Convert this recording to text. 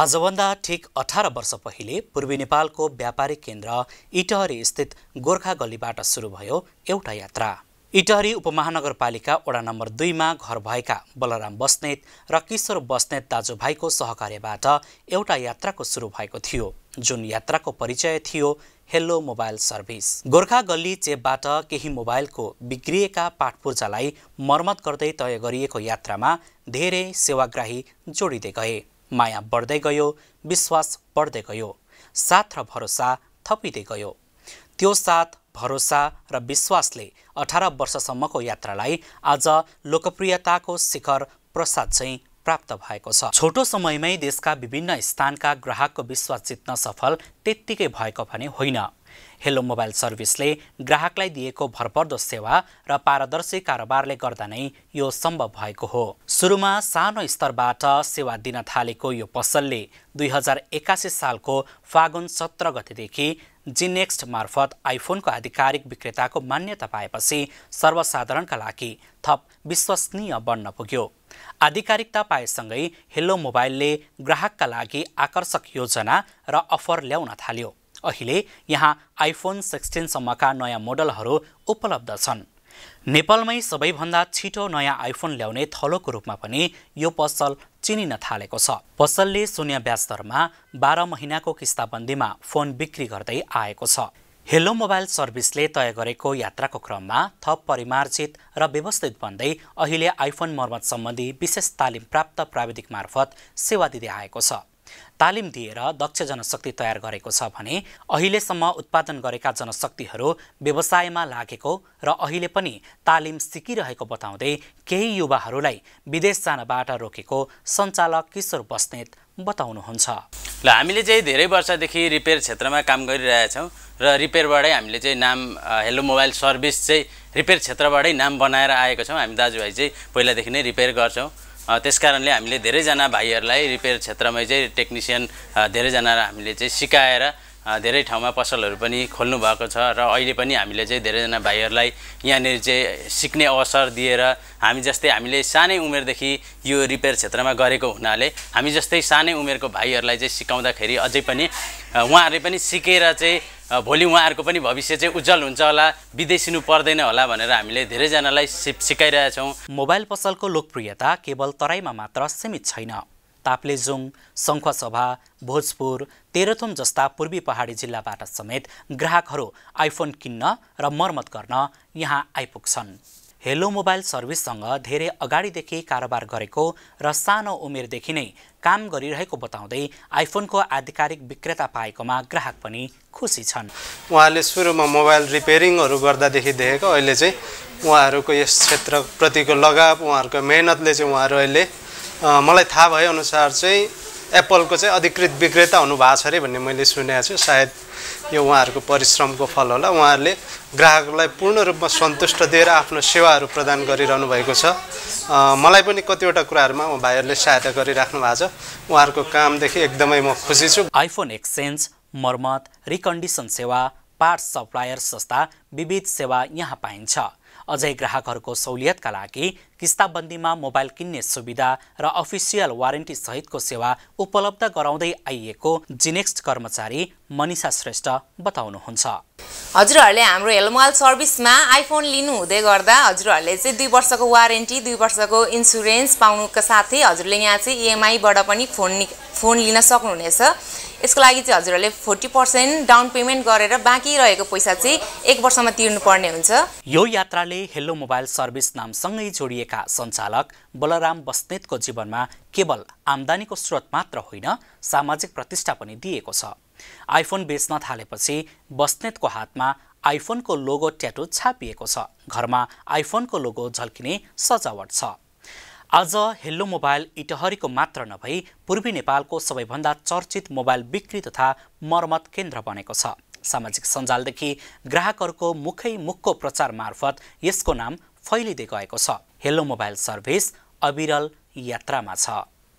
आजभन्दा ठिक 18 वर्ष पहिले पूर्वी नेपालको व्यापारिक केन्द्र इटहरी स्थित गोर्खा गल्लीबाट सुरु भयो एउटा यात्रा। इटहरी उपमहानगरपालिका वडा नम्बर 2 मा घर भएका बलराम बस्नेत र किशोर बस्नेत दाजुभाइको सहकार्यबाट एउटा यात्राको सुरु भएको थियो, जुन यात्राको परिचय थियो हेलो मोबाइल सर्भिस। गोर्खा गल्ली चेपबाट केही मोबाइलको बिग्रिएका पाटपुर्जालाई मर्मत गर्दै तय गरिएको यात्रामा धेरै सेवाग्राही जोडिँदै गए। माया बढ्दै गयो, विश्वास बढ्दै गयो, साथ र भरोसा थपिँदै गयो। त्यो साथ, भरोसा र विश्वासले 18 वर्षसम्मको यात्रालाई आज लोकप्रियताको शिखर प्रसाद चाहिँ प्राप्त भएको छ। छोटो समयमै देशका विभिन्न स्थानका ग्राहकको विश्वास जित्न सफल त्यत्तिकै भएको भने होइन। हेलो मोबाइल सर्भिसले ग्राहकलाई दिएको भरपर्दो सेवा र पारदर्शी कारोबारले गर्दा नै यो सम्भव भएको हो। सुरुमा सानो स्तरबाट सेवा दिन थालेको यो पसलले 2081 सालको फागुन 17 गतेदेखि जिनेक्स्ट मार्फत आइफोनको आधिकारिक विक्रेताको मान्यता पाएपछि सर्वसाधारणका लागि थप विश्वसनीय बन्न पुग्यो। आधिकारिकता पाएसँगै हेलो मोबाइलले ग्राहकका लागि आकर्षक योजना र अफर ल्याउन थाल्यो। अहिले यहाँ आइफोन 16 सम्मका नयाँ मोडलहरू उपलब्ध छन्। नेपालमै सबैभन्दा छिटो नयाँ आइफोन ल्याउने थलोको रूपमा पनि यो पसल चिनिन थालेको छ। पसलले शून्य ब्याज दरमा 12 महिनाको किस्ताबन्दीमा फोन बिक्री गर्दै आएको छ। हेलो मोबाइल सर्भिसले तय गरेको यात्राको क्रममा थप परिमार्जित र व्यवस्थित बन्दै अहिले आइफोन मर्मत सम्बन्धी विशेष तालिम प्राप्त प्राविधिक मार्फत सेवा दिँदै आएको छ। तालिम दिएर दक्ष जनशक्ति तयार गरेको छ भने अहिलेसम्म उत्पादन गरेका जनशक्तिहरू व्यवसायमा लागेको र अहिले पनि तालिम सिकिरहेको बताउँदै केही युवाहरूलाई विदेश जानबाट रोकेको सञ्चालक किशोर बस्नेत बताउनुहुन्छ। हामीले चाहिँ धेरै वर्षदेखि रिपेयर क्षेत्रमा काम गरिरहेछौँ र रिपेयरबाटै हामीले चाहिँ नाम हेलो मोबाइल सर्भिस चाहिँ रिपेयर क्षेत्रबाटै नाम बनाएर आएको छौँ। हामी दाजुभाइ चाहिँ पहिलादेखि नै रिपेयर गर्छौँ। त्यसकारणले हामीले धेरैजना भाइहरूलाई रिपेयर क्षेत्रमै चाहिँ टेक्निसियन धेरैजना हामीले चाहिँ सिकाएर धेरै ठाउँमा पसलहरू पनि खोल्नु भएको छ र अहिले पनि हामीले चाहिँ धेरैजना भाइहरूलाई यहाँनिर चाहिँ सिक्ने अवसर दिएर हामी जस्तै हामीले सानै उमेरदेखि यो रिपेयर क्षेत्रमा गरेको हुनाले हामी जस्तै सानै उमेरको भाइहरूलाई चाहिँ सिकाउँदाखेरि अझै पनि उहाँहरूले पनि सिकेर चाहिँ भोलि उहाँहरूको पनि भविष्य चाहिँ उज्जवल हुन्छ होला, विदेशिनु पर्दैन होला भनेर हामीले धेरैजनालाई सिकाइरहेछौँ। मोबाइल पसलको लोकप्रियता केवल तराईमा मात्र सीमित छैन। ताप्लेजुङ, शङ्खसभा, भोजपुर, तेह्रथुम जस्ता पूर्वी पहाडी जिल्लाबाट समेत ग्राहकहरू आइफोन किन्न र मर्मत गर्न यहाँ आइपुग्छन्। हेलो मोबाइल सर्भिससँग धेरै अगाडिदेखि कारोबार गरेको र सानो उमेरदेखि नै काम गरिरहेको बताउँदै आइफोनको आधिकारिक विक्रेता पाएकोमा ग्राहक पनि खुसी छन्। उहाँले सुरुमा मोबाइल रिपेयरिङहरू गर्दादेखि देखेको अहिले चाहिँ उहाँहरूको यस क्षेत्रप्रतिको लगाव, उहाँहरूको मेहनतले चाहिँ उहाँहरू अहिले मलाई थाहा भएअनुसार चाहिँ एप्पलको चाहिँ अधिकृत विक्रेता हुनुभएको छ अरे भन्ने मैले सुनेको छु। सायद यो उहाँहरूको परिश्रमको फल होला। उहाँहरूले ग्राहकलाई पूर्ण रूपमा सन्तुष्ट दिएर आफ्नो सेवाहरू प्रदान गरिरहनु भएको छ। मलाई पनि कतिवटा कुराहरूमा भाइहरूले सहायता गरिराख्नु भएको छ। उहाँहरूको कामदेखि एकदमै म खुसी छु। आइफोन एक्सचेन्ज, मर्मत, रिकन्डिसन सेवा, पार्ट्स सप्लायर्स जस्ता विविध सेवा यहाँ पाइन्छ। अझै ग्राहकहरूको सहुलियतका लागि किस्ताबन्दीमा मोबाइल किन्ने सुविधा र अफिसियल वारेन्टी सहितको सेवा उपलब्ध गराउँदै आइएको जिनेक्स्ट कर्मचारी मनिषा श्रेष्ठ बताउनुहुन्छ। हजुरहरूले हाम्रो हेलो मोबाइल सर्भिसमा आइफोन लिनु हुँदै गर्दा हजुरहरूले चाहिँ 2 वर्षको वारेन्टी, 2 वर्षको इन्सुरेन्स पाउनुका साथै हजुरले यहाँ चाहिँ इएमआईबाट पनि फोन लिन सक्नुहुनेछ। यसको लागि चाहिँ हजुरहरूले 40% डाउन पेमेन्ट गरेर बाँकी रहेको पैसा चाहिँ 1 वर्षमा तिर्नुपर्ने हुन्छ। यो यात्राले हेलो मोबाइल सर्भिस नामसँगै जोडिएका सञ्चालक बलराम बस्नेतको जीवनमा केवल आम्दानीको स्रोत मात्र होइन, सामाजिक प्रतिष्ठा पनि दिएको छ। आइफोन बेच्न थालेपछि बस्नेतको हातमा आइफोनको लोगो ट्याटू छापिएको छ। घरमा आइफोनको लोगो झल्किने सजावट छ। आज हेलो मोबाइल इटहरीको मात्र नभई पूर्वी नेपालको सबैभन्दा चर्चित मोबाइल बिक्री तथा मर्मत केन्द्र बनेको छ। सामाजिक सञ्जालदेखि ग्राहकहरूको मुखको प्रचार मार्फत यसको नाम फैलिँदै गएको छ। हेलो मोबाइल सर्भिस अविरल यात्रामा छ।